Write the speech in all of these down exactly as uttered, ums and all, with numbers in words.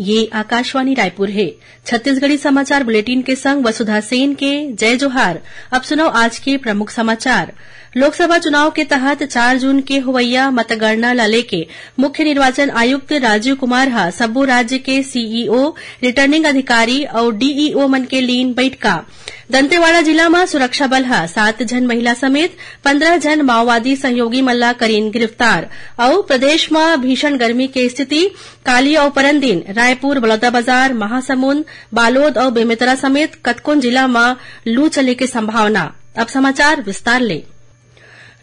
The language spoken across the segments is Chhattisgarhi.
ये आकाशवाणी रायपुर हे। छत्तीसगढ़ी समाचार बुलेटिन के संग वसुधा सेन के जय जोहार। अब सुनव आज के प्रमुख समाचार। लोकसभा चुनाव के तहत चार जून के होवइया मतगणना ल लेके मुख्य निर्वाचन आयुक्त राजीव कुमार ह सब्बो राज्य के सीईओ, रिटर्निंग अधिकारी अउ डीईओ मन के लीन बइठका। दंतेवाड़ा जिला म सुरक्षा बल ह सात झन महिला समेत पंद्रह झन माओवादी सहयोगी मन ला करीन गिरफ्तार। अउ प्रदेश म भीषण गर्मी के स्थिति, काली अउ परन दिन रायपुर, बलौदाबाजार, महासमुंद, बालोद अउ बेमेतरा समेत कतकोन जिला म लू चले के संभावना। अब समाचार विस्तार ले।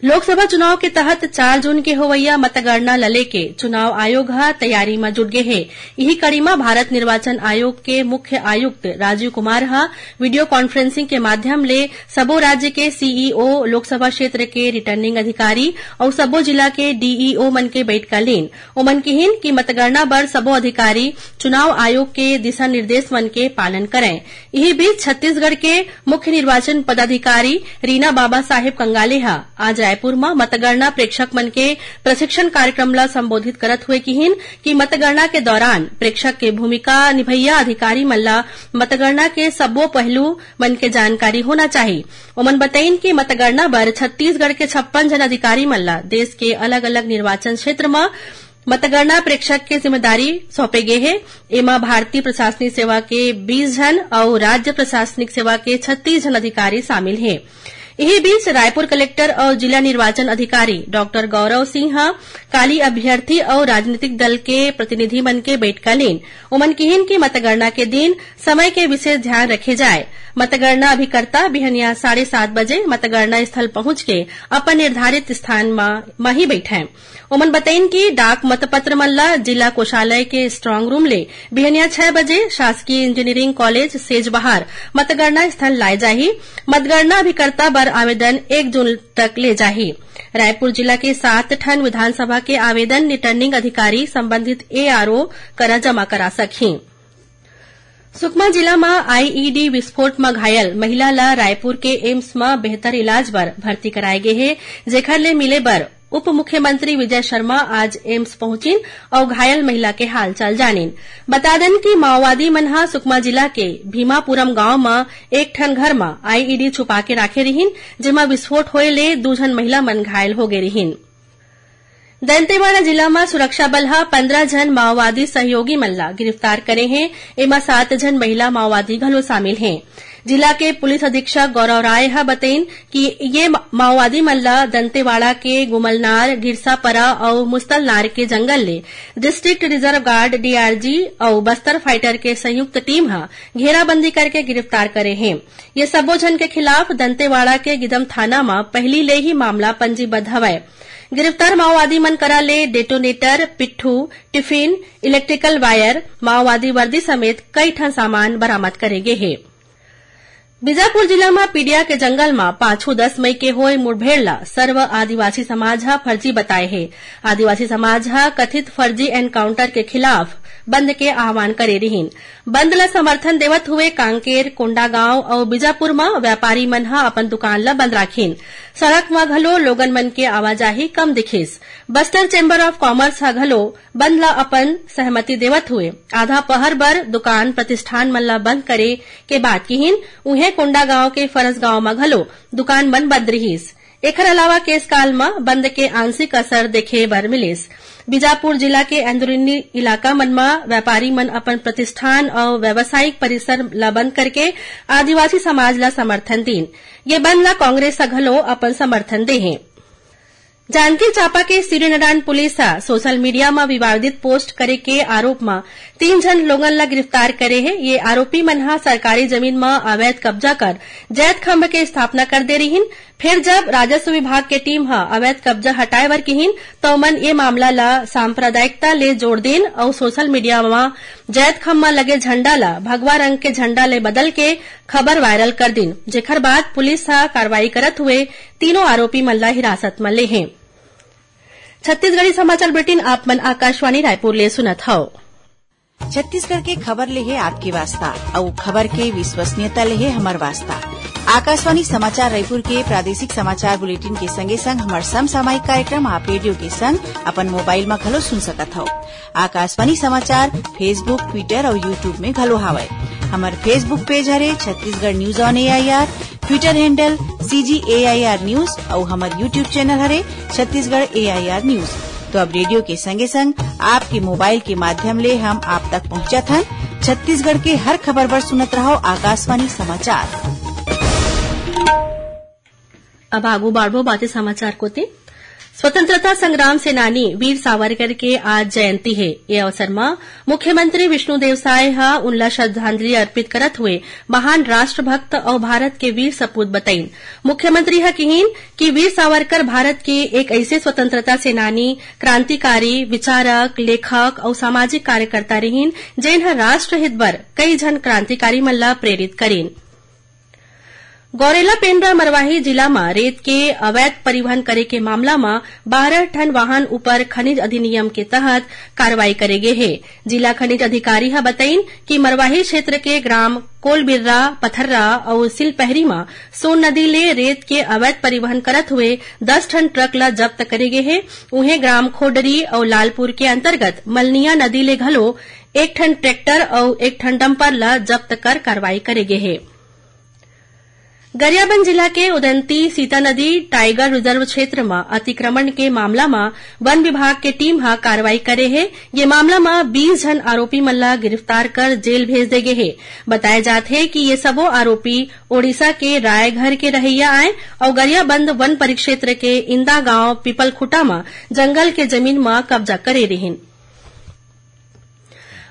लोकसभा चुनाव के तहत चार जून के होवइया मतगणना ल लेके चुनाव आयोग ह तैयारी म जुट गे हे। इही कड़ी म भारत निर्वाचन आयोग के मुख्य आयुक्त राजीव कुमार ह वीडियो कॉन्फ्रेंसिंग के माध्यम ले सबो राज्य के सीईओ, लोकसभा क्षेत्र के रिटर्निंग अधिकारी अउ सबो जिला के डीईओ मन के बइठका लीन। ओमन किहिन कि मतगणना बर सबो अधिकारी चुनाव आयोग के दिशा निर्देश मन के पालन करंय। इही बीच छत्तीसगढ़ के मुख्य निर्वाचन पदाधिकारी रीना बाबा साहेब कंगाले ह आज रायपुर म मतगणना प्रेक्षक मन के प्रशिक्षण कार्यक्रम ल संबोधित करत हुए किहिन कि मतगणना के दौरान प्रेक्षक के भूमिका निभैया अधिकारी मन ल मतगणना के सब्बो पहलू मन के जानकारी होना चाही। ओमन बतइन कि मतगणना बर छत्तीसगढ़ के छप्पन झन अधिकारी मन ल देश के अलग-अलग निर्वाचन क्षेत्र म मतगणना प्रेक्षक के जिम्मेदारी सौंपे गे हे। एमा भारतीय प्रशासनिक सेवा के बीस झन अउ राज्य प्रशासनिक सेवा के छत्तीस झन अधिकारी शामिल हे। इही बीच रायपुर कलेक्टर अउ जिला निर्वाचन अधिकारी डॉक्टर गौरव सिंह ह काली अभ्यर्थी अउ राजनीतिक दल के प्रतिनिधि मन के बइठका लीन। ओमन किहिन कि मतगणना के दिन समय के विशेष ध्यान रखे जाय। मतगणना अभिकर्ता बिहनिया साढ़े सात बजे मतगणना स्थल पहुंच के अपन निर्धारित स्थान म, म ही बइठय। ओमन बतइन कि डाक मतपत्र मन ल जिला कोषालय के स्ट्रांग रूम ले बिहनिया छह बजे शासकीय इंजीनियरिंग कॉलेज सेजबहार मतगणना स्थल लाए जाही। मतगणना अभिकर्ता बर आवेदन एक जून तक ले जाही। रायपुर जिला के सात ठन विधानसभा के आवेदन रिटर्निंग अधिकारी संबंधित एआरओ करा जमा करा सकही। सुकमा जिला म आईईडी विस्फोट म घायल महिला ल रायपुर के एम्स म बेहतर इलाज बर भर्ती कराए गे हे, जेखर ले मिले बर उप मुख्यमंत्री विजय शर्मा आज एम्स पहुंचिन अउ घायल महिला के हालचाल जानिन। बता देन कि माओवादी मन ह सुकमा जिला के भीमापुरम गांव म एक ठन घर म आईईडी छुपा के राखे रिहिन, जेमा विस्फोट होए ले दू झन महिला मन घायल हो गे रिहिन। दंतेवाड़ा जिला म सुरक्षा बल ह पंद्रह झन माओवादी सहयोगी मन ला गिरफ्तार करे हे। एमा सात झन महिला माओवादी घलो शामिल हे। जिला के पुलिस अधीक्षक गौरव राय ह बतइन कि ये मा-, माओवादी मन ला दंतेवाड़ा के गुमलनार, गिरसापरा अउ मुस्तलनार के जंगल ले डिस्ट्रिक्ट रिजर्व गार्ड, डीआरजी, अउ बस्तर फाइटर के संयुक्त टीम ह घेराबंदी करके गिरफ्तार करे हे। ये सबो झन के खिलाफ दंतेवाड़ा के गिदम थाना म पहिली ले ही मामला पंजीबद्ध हवय। गिरफ्तार माओवादी मन करा ले डेटोनेटर, पिट्ठू, टिफिन, इलेक्ट्रिकल वायर, माओवादी वर्दी समेत कई ठन सामान बरामद करे गे हे। बीजापुर जिला म पीडिया के जंगल म पाछू दस मई के होय मुठभेड़ ल सर्व आदिवासी समाज ह फर्जी बताए हे। आदिवासी समाज ह कथित फर्जी एनकाउंटर के खिलाफ बंद के आह्वान करे रिहिन। बंद ल समर्थन देवत हुए कांकेर, कोंडागांव अउ बीजापुर म व्यापारी मन ह अपन दुकान ल बंद राखिन। सड़क म घलो लोगन मन के आवाजाही कम दिखिस। बस्तर चैम्बर ऑफ कॉमर्स ह घलो बंद ल अपन सहमति देवत हुए आधा पहर बर दुकान प्रतिष्ठान मन ल बंद करे के बात किहिन। उहें कोंडागांव के फरसगांव म घलो दुकान मन बंद रिहिस। एखर अलावा केसकाल म बंद के आंशिक असर देखे बर मिलिस। बीजापुर जिला के अंदरूनी इलाका मन म व्यापारी मन अपन प्रतिष्ठान अउ व्यावसायिक परिसर ल बंद करके आदिवासी समाज ल समर्थन दीन। ये बंद ल कांग्रेस ह घलो अपन समर्थन दे हे। जांजगीर चांपा के सूर्यनारायण पुलिस ह सोशल मीडिया म विवादित पोस्ट करे के आरोप म तीन झन लोगन ल गिरफ्तार करे हे। ये आरोपी मन ह सरकारी जमीन म अवैध कब्जा कर जैत खंभ के स्थापना कर दे रिहिन। फेर जब राजस्व विभाग के टीम ह अवैध कब्जा हटाए बर किहिन, त ओमन ये मामला ल सांप्रदायिकता ले जोड़ देन अउ सोशल मीडिया म जैत खंभ म लगे झंडा ल भगवा रंग के झंडा ले बदल के खबर वायरल कर दिन, जेखर बाद पुलिस ह कार्रवाई करत हुए तीनों आरोपी मन ल हिरासत म ले हे। छत्तीसगढ़ी समाचार बुलेटिन आप मन आकाशवाणी रायपुर ले सुनत हव। छत्तीसगढ़ के खबर ले हे आपके वास्ता, अउ खबर के विश्वसनीयता ले हे हमर वास्ता। आकाशवाणी समाचार रायपुर के प्रादेशिक समाचार बुलेटिन के संगे संग हमर समसामयिक कार्यक्रम आप रेडियो के संग अपन मोबाइल म घलो सुन सकत हव। आकाशवाणी समाचार Facebook, Twitter अउ YouTube में घलो हावय। हमर Facebook पेज हरे Chhattisgarh news on AIR, Twitter handle CG AIR news अउ हमर YouTube चैनल हरे छत्तीसगढ़ एआईआर न्यूज। तो अब रेडियो के संगे संग आपके मोबाइल के माध्यम ले हम आप तक पहुंचत हन। छत्तीसगढ़ के हर खबर बर सुनत रहव आकाशवाणी समाचार। अब आगू बाढ़बो बाते समाचार कोते। स्वतंत्रता संग्राम सेनानी वीर सावरकर के आज जयंती हे। ये अवसर म मुख्यमंत्री विष्णुदेव साय ह उनला श्रद्धांजलि अर्पित करत हुए महान राष्ट्रभक्त अउ भारत के वीर सपूत बतइन। मुख्यमंत्री ह किहीन कि वीर सावरकर भारत के एक अइसे स्वतंत्रता सेनानी, क्रांतिकारी, विचारक, लेखक अउ सामाजिक कार्यकर्ता रिहीन, जेन ह राष्ट्रहित बर कई झन क्रांतिकारी मन ल प्रेरित करिन। गौरेला पेंड्रा मरवाही जिला म रेत के अवैध परिवहन करे के मामला म बारह ठन वाहन ऊपर खनिज अधिनियम के तहत कार्रवाई करे गे हे। जिला खनिज अधिकारी ह बतइन कि मरवाही क्षेत्र के ग्राम कोलबिर्रा, पथर्रा अउ सिलपहरी म सोन नदी ले रेत के अवैध परिवहन करत हुए दस ठन ट्रक ल जब्त करे गे हे। उहें, ग्राम खोडरी अउ लालपुर के अंतर्गत मलनिया नदी ले घलो एक ठन ट्रैक्टर अउ एक ठन डंपर ल जब्त कर कार्रवाई करे गे हे। गरियाबंद जिला के उदंती सीता नदी टाइगर रिजर्व क्षेत्र म अतिक्रमण के मामला म वन विभाग के टीम ह कार्रवाई करे हे। ये मामला म बीस झन आरोपी मन ल गिरफ्तार कर जेल भेज दे गे हे। बताय जात हे कि ये सबो आरोपी ओडिशा के रायघर के रहइया आय अउ गरियाबंद वन परिक्षेत्र के इंदा गांव पीपलखुटा म जंगल के जमीन म कब्जा करे रिहीन।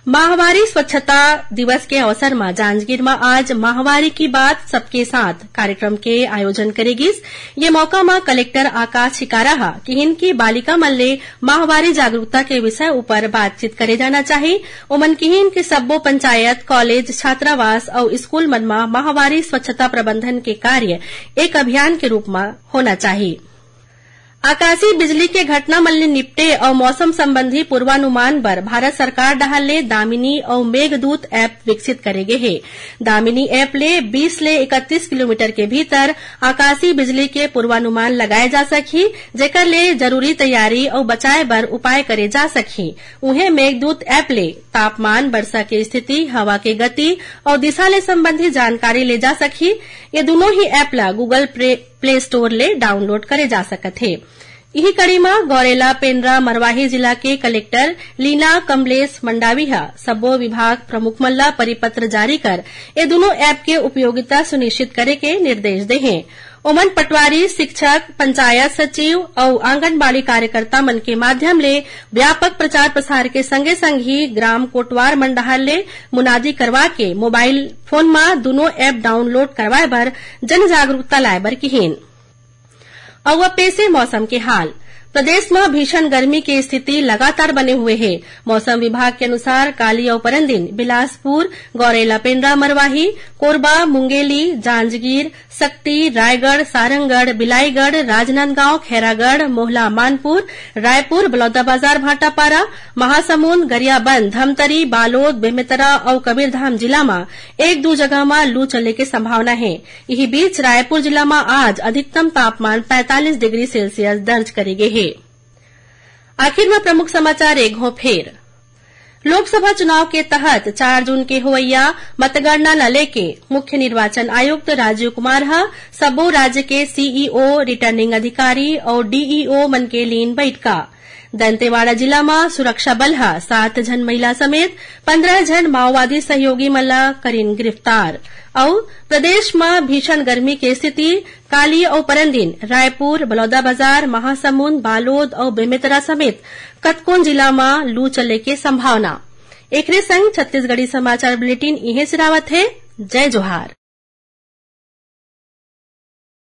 माहवारी स्वच्छता दिवस के अवसर म जांजगीर म आज माहवारी की बात सबके साथ कार्यक्रम के आयोजन करे गिस। ये मौका म कलेक्टर आकाश छिकारा ह किहिन कि बालिका मन ले माहवारी जागरूकता के विषय ऊपर बातचीत करे जाना चाही। ओमन किहिन कि सब्बो पंचायत, कॉलेज, छात्रावास अउ स्कूल मन म माहवारी स्वच्छता प्रबंधन के कार्य एक अभियान के रूप म होना चाही। आकाशीय बिजली के घटना मन ले निपटे अउ मौसम संबंधी पूर्वानुमान बर भारत सरकार डहार ले दामिनी अउ मेघदूत ऐप विकसित करे गे हे। दामिनी ऐप ले बीस ले इकतीस किलोमीटर के भीतर आकाशीय बिजली के पूर्वानुमान लगाए जा सकही, जेकर ले जरूरी तैयारी अउ बचाए बर उपाय करे जा सकही। उहें, मेघदूत ऐप ले तापमान, बरसा के स्थिति, हवा के गति अउ दिशा ले संबंधी जानकारी ले जा सकही। ये दुनों ही ऐप ला Google प्ले-, प्ले स्टोर ले डाउनलोड करे जा सकत हे। इही कड़ी म गौरेला पेंड्रा मरवाही जिला के कलेक्टर लीना कमलेश मंडावी ह सब्बो विभाग प्रमुख मन ल परिपत्र जारी कर ए दुनों ऐप के उपयोगिता सुनिश्चित करे के निर्देश दे हे। ओमन पटवारी, शिक्षक, पंचायत सचिव अउ आंगनबाड़ी कार्यकर्ता मन के माध्यम ले व्यापक प्रचार प्रसार के संगे संग ही ग्राम कोटवार मन डहार ले मुनादी करवा के मोबाइल फोन म दुनों ऐप डाउनलोड करवाए बर जन जागरूकता लाए बर किहीन। अउ अब पेश हे मौसम के हाल। प्रदेश म भीषण गर्मी के स्थिति लगातार बने हुए हे। मौसम विभाग के अनुसार काली अउ परन दिन बिलासपुर, गौरेला पेंड्रा मरवाही, कोरबा, मुंगेली, जांजगीर, सक्ती, रायगढ़, सारंगढ़, बिलाईगढ़, राजनांदगांव, खैरागढ़, मोहला, मानपुर, रायपुर, बलौदाबाजार, भाटापारा, महासमुंद, गरियाबंद, धमतरी, बालोद, बेमेतरा अउ कबीरधाम जिला म एक दू जगह म लू चले के संभावना हे। इही बीच रायपुर जिला म आज अधिकतम तापमान पैंतालीस डिग्री सेल्सियस दर्ज करे गे हे। आखिर म प्रमुख समाचार एक घौं फेर। लोकसभा चुनाव के तहत चार जून के होवइया मतगणना ल लेके मुख्य निर्वाचन आयुक्त राजीव कुमार ह सबो राज्य के सीईओ, रिटर्निंग अधिकारी अउ डीईओ मन के लीन बइठका। दंतेवाड़ा जिला म सुरक्षा बल ह सात झन महिला समेत पंद्रह झन माओवादी सहयोगी मन ल करिन गिरफ्तार। अउ प्रदेश म भीषण गर्मी के स्थिति, काली अउ परन दिन रायपुर, बलौदाबाजार, महासमुंद, बालोद अउ बेमेतरा समेत कतकोन जिला म लू चले के संभावना। एकरे संग छत्तीसगढ़ी समाचार बुलेटिन इहें सिरावत हे। जय जोहार।